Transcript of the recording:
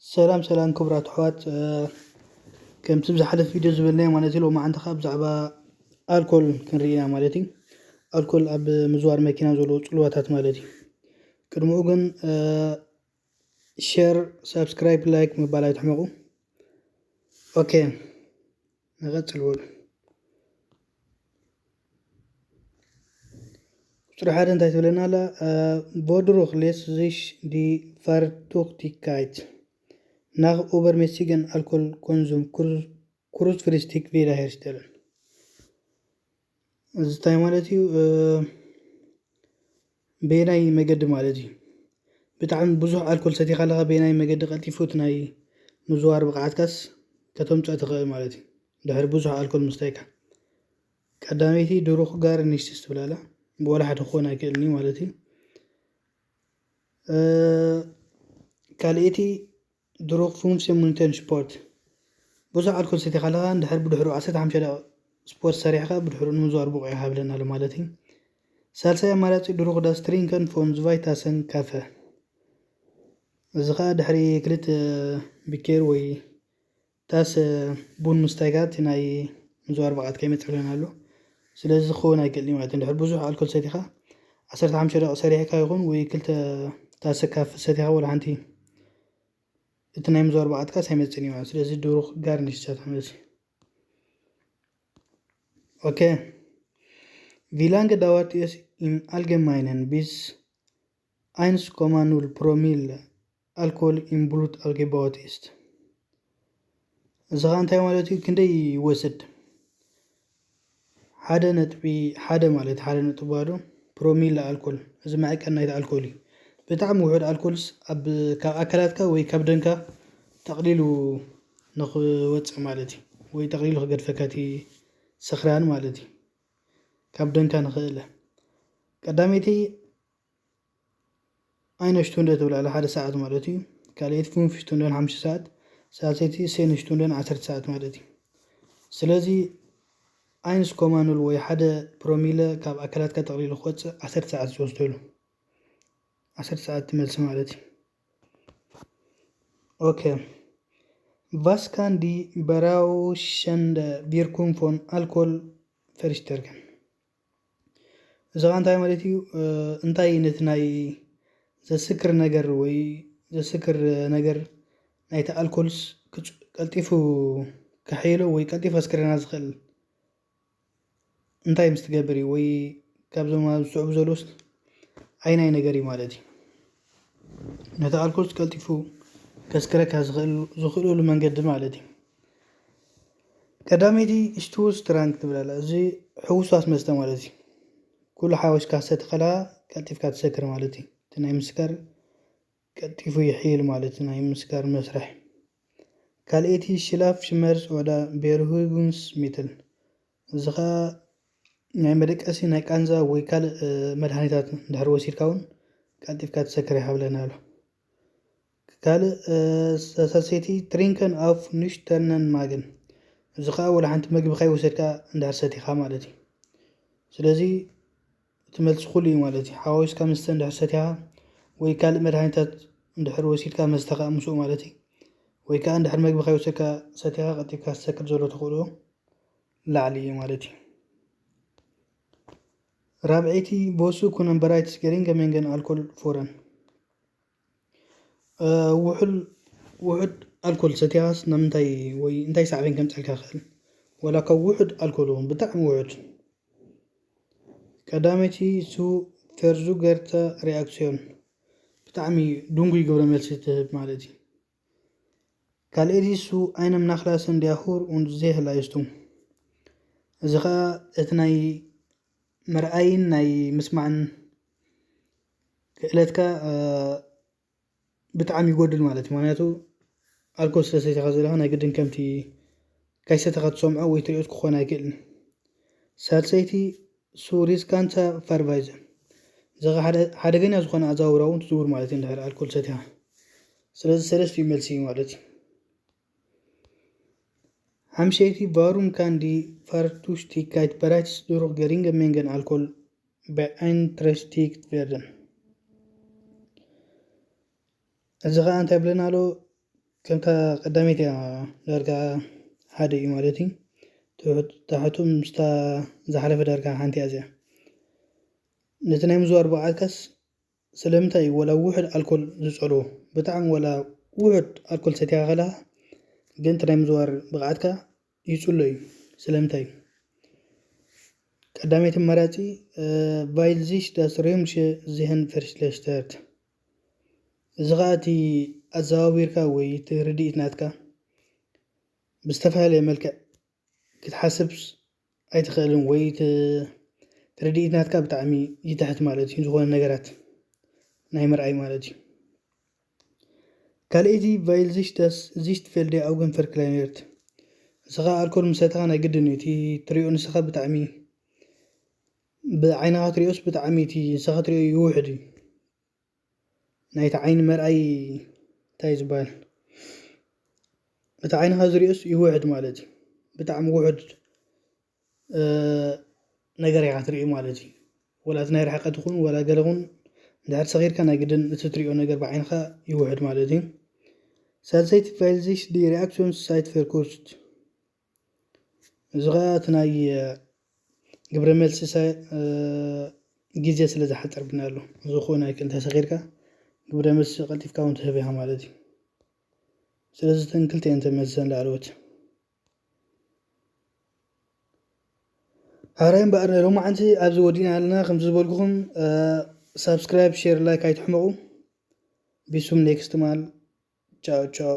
ሰላም ሰላም ክቡራት ኣሕዋት፣ እ፣ ከምቲ ብዝሓለፈ ቪድዮ ዝበልናዮ ማለት እዩ፣ ሎማዓንቲ ኸዓ ብዛዕባ ኣልኮል ክንርኢ ኢና ማለት እዩ። ኣልኮል ኣብ ምዝዋር መኪና ዘለዎ ጽልዋታት ማለት እዩ። ቅድሚኡ ግን፣ እ፣ ሼር፣ ሳብስክራይብ፣ ላይክ ምባል ኣይትሕመቑ። ኦኬ፣ ንቐጽል በሉ። ቁጽሪ ሓደ እንታይ ትብለና ኣላ? እ፣ vodruch lässt sich die Fahrtuchtigkeit nach übermäßigem Alkoholkonsum kurz-, kurzfristig wiederherstellen። እዚ እንታይ ማለት እዩ? እ፣ በየናይ መገዲ ማለት እዩ? ብጣዕሚ ብዙሕ ኣልኮል ሰቲኻ ኣለኻ፣ በየናይ መገዲ ቀልጢፉ እቲ ናይ ምዝዋር ብቕዓትካስ ከተምጽኦ ትኽእል ማለት እዩ? ድሕሪ ብዙሕ ኣልኮል ምስታይካ። ቀዳመይቲ ድሩኽ ጋር ኒሽትስ ትብል ኣላ። ብወላ ሓደ ክኾን ኣይክእልን እዩ ማለት እዩ። እ፣ ካልኣይቲ ድሩኽ ፉንፍሴ ሙኒተን ስፖርት። ብዙሕ ኣልኮል ሰቲኻ ኣለኻ፣ እንድሕር ብድሕሩ ዓሰርተ ሓሙሽተ ደቂቕ ስፖርት ሰሪሕኻ፣ ብድሕሩ ንምዝዋር ብቑዕ ኢኻ ይብለና ኣሎ ማለት እዩ። ሳልሳይ ኣማራጺ ድሩኽ ዳስ ትሪንከን ፎን ዝቫይ ታሰን ካፈ። እዚ ኸኣ ድሕሪ ክልተ ቢኬር ወይ ታሰ ቡን ምስታይካ እቲ ናይ ምዝዋር ብቕዓትካ ይመጽእ ይብለና ኣሎ። ስለዚ ክኸውን ኣይክእልን እዩ ማለት እዩ። እንድሕር ብዙሕ ኣልኮል ሰቲኻ፣ ዓሰርተ ሓሙሽተ ደቂቕ ሰሪሕካ ይኹን ወይ ክልተ ታሰ ካፈ ሰቲኻ፣ ወላ ሓንቲ እቲ ናይ ምዝዋር ብቕዓትካስ ኣይመጽእን እዩ ማለት። ስለዚ ድሩኽ ጋር ኒሽትስ እያ ትመጽእ። ኦኬ። Wie lange dauert es im Allgemeinen, bis eins Komma null Promille Alkohol im Blut aufgebaut ist? እዚ ኸዓ እንታይ ማለት እዩ? ክንደይ ይወስድ? ሓደ ነጥቢ ሓደ ማለት ሓደ ነጥቢ ባዶ ፕሮሚል ኣልኮል፣ እዚ መዐቀኒ ናይቲ ኣልኮል እዩ። ብጣዕሚ ውሑድ ኣልኮልስ ኣብ፣ ካብ ኣካላትካ ወይ ካብ ደንካ ጠቕሊሉ ንኽወፅእ ማለት እዩ፣ ወይ ጠቕሊሉ ክገድፈካ እቲ ስኽራን ማለት እዩ። ካብ ደንካ ንኽእለ ቀዳመይቲ ኣይነ ሽቱንደ ትብል ኣላ፣ ሓደ ሰዓት ማለት እዩ። ካልኣይቲ ፍንፍ ሽቱንደን ሓሙሽተ ሰዓት፣ ሳልሰይቲ ሴን ሽቱንደን ዓሰርተ ሰዓት ማለት እዩ። ስለዚ ኣይንስ ኮማኑል ወይ ሓደ ፕሮሚለ ካብ ኣካላትካ ጠቕሊሉ ክወፅእ ዓሰርተ ሰዓት ዝወስደሉ፣ ዓሰርተ ሰዓት ትመልሲ ማለት እዩ። ኦኬ። ቫስካን ዲ በራውሸንደ ቢርኩም ፎን ኣልኮል ፈሪሽተርገን። እዚ ኸዓ እንታይ ማለት እዩ? እ፣ እንታይ ነቲ ናይ ዘስክር ነገር ወይ ዘስክር ነገር ናይቲ ኣልኮልስ ክጽ-፣ ቀልጢፉ ከሐይሎ ወይ ቀልጢፉ ከስክረና ዝኽእል እንታይ ምስ ትገብር እዩ? ወይ ካብዞም ኣብ ዝስዕቡ ዘለውስ ኣይናይ ነገር እዩ ማለት እዩ? ነቲ ኣልኮልስ ቀልጢፉ ከስክረካ ዝኽእል-፣ ዝኽእለሉ መንገዲ ማለት እዩ። ቀዳመይቲ ሽቱስ ትራንክ ትብል ኣላ። እዚ ሕውስዋስ መስተ ማለት እዩ። ኩሉ ሓወስካ ክሰቲ ከለኻ ቀልጢፍካ ትሰክር ማለት እዩ። እቲ ናይ ምስካር ቀልጢፉ ይሕይል ማለት እዩ፣ ናይ ምስካር መስርሕ። ካልኣይቲ ሽላፍ ሽመርስ ኦዳ ቤርሁጉንስ ሚትል። እዚ ኸኣ ናይ መደቀሲ፣ ናይ ቃንዛ ወይ ካልእ፣ እ፣ መድሃኒታት እንድሕር ወሲድካ እውን ቀልጢፍካ ትሰክር ይሃብለና ኣሎ። ካልእ፣ እ፣ ሳልሰይቲ ትሪንከን ኣፍ ኑሽተርነን ማግን። እዚ ኸኣ ወላ ሓንቲ መግቢ ከይወሰድካ እንድሕር ሰቲኻ ማለት እዩ። ስለዚ እቲ መልሲ ኩሉ እዩ ማለት እዩ። ሓዋዊስካ መስተ እንድሕር ሰቲኻ ወይ ካልእ መድሃኒታት እንድሕር ወሲድካ መስተ ኸኣ ምስኡ ማለት እዩ። ወይ ከኣ እንድሕር መግቢ ከይወሰድካ ሰቲኻ ቀልጢፍካ ክትሰክር ዘሎ ተኽእሎ ላዕሊ እዩ ማለት እዩ። ራብዐይቲ ቦሱ ኩነን በራይትስ ገሪንገ ሜንገን ኣልኮል ፎረን። እ፣ ውሑል-፣ ውሑድ ኣልኮል ሰቲኻስ ናብ ምንታይ ወይ እንታይ ሳዕቤን ከምጸልካ ይኽእል? ወላ ካብ ውሑድ ኣልኮል እውን ብጣዕሚ ውሑድ። ቀዳመይቲ ሱ ፌርዙገርተ ሪኣክሲዮን፣ ብጣዕሚ ድንጉይ ግብረ መልሲ ትህብ ማለት እዩ። ካልኣይቲ ሱ ኣይነም ናኽላሰን ዲያሁር ኡን ዜህ ላይስቱም። እዚ ኸኣ እቲ ናይ ምርኣይን ናይ ምስማዕን ክእለትካ፣ እ፣ ብጣዕሚ ይጎድል ማለት እዩ። ምኽንያቱ ኣልኮል ስለ ሰቲኻ ዘለኻ ናይ ግድን ከምቲ ከይሰተኻ ትሰምዖ ወይ ትሪኦ ክኾን ኣይክእልን። ሳልሰይቲ ሱ ሪስካንታ ፋርቫይዘ። እዚ ኸዓ ሓደ-፣ ሓደገኛ ዝኾነ ኣዛውራ እውን ትዝውር ማለት እዩ፣ እንድሕር ኣልኮል ሰቲኻ። ስለዚ ሰለስቲኡ መልሲ እዩ ማለት እዩ። ሓምሸይቲ ቫሩም ካንዲ ፋርቱሽቲካይት በራይትስ ድሩኽ ገሪንገ ሜንገን ኣልኮል ብኣይንትረስቲክ ቬርደን። እዚ ኸዓ እንታይ ይብለና ኣሎ? ከምታ ቀዳመይቲ እያ ዳርጋ ሓደ እዩ ማለት እዩ። ትሑት- ታሕቱ ምስታ ዝሓለፈ ዳርጋ ሓንቲ እያ እዚኣ። ነቲ ናይ ምዝዋር ብቕዓትካስ ስለምንታይ እዩ ወላ ውሑድ ኣልኮል ዝጸልዎ? ብጣዕሚ ወላ ውሑድ ኣልኮል ሰቲኻ ከለኻ ግን እቲ ናይ ምዝዋር ብቕዓትካ ይጽሎ እዩ። ስለምንታይ? ቀዳመይቲ ኣማራጺ፣ ቫይል ዚሽ ዳስ ሬምሽ ዚሀን ፈርሽለሽተርት። እዚ ኸኣ እቲ ኣዘዋዊርካ ወይ እቲ ርድኢት ናትካ ብዝተፈላለየ መልክዕ ክትሓስብ ኣይትኽእልን ወይ እቲ እቲ ርድኢት ናትካ ብጣዕሚ ይትሕት ማለት እዩ። ዝኾነ ነገራት ናይ ምርኣይ ማለት እዩ። ካልኣይቲ ቫይል ዚሽ ዳስ ዚሽ ፈልደ ኣውገን ፈርክላይነርት። ንስኻ ኣልኮል ምሰተኻ ናይ ግድን እዩ። እቲ ትሪኦ ንስኻ ብጣዕሚ ብዓይንኻ ትሪኦስ ብጣዕሚ እቲ ንስኻ ትሪኦ ይውሕድ እዩ። ናይቲ ዓይኒ መርኣይ እንታይ እዩ ዝበሃል? እቲ ዓይንኻ ዝሪኦስ ይውሕድ ማለት እዩ። ብጣዕሚ ውሑድ ነገር ኢኻ ትርኢ ማለት እዩ። ወላ እቲ ናይ ርሕቀት ይኹን ወላ ገለ ኹን እንድሕር ሰኺርካ ናይ ግድን እቲ ትሪኦ ነገር ብዓይንኻ ይውሕድ ማለት እዩ። ሳልሰይቲ ቫይል ዚሽ ዲ ሪኣክሽን ሳይት ፈርኩስት። እዚ ኸኣ እቲ ናይ ግብረ መልሲ ግዜ ስለ ዝሓፀርብና ኣሎ። እዚ ክኾን ኣይክእል እንተሰኺርካ ግብረ መልሲ ቀልጢፍካ እውን ትህብ ኢኻ ማለት እዩ። ስለዚ እተን ክልተ እየን ተመልሰን ላዕለዎት። ሓራይ እምበኣር ናይ ሎማዓንቲ ኣብዚ ወዲእና ኣለና። ከምዚ ዝበልኩኹም ሳብስክራይብ፣ ሼር፣ ላይክ ኣይትሕመቑ። ቢሱም ኔክስት ማል። ቻው ቻው።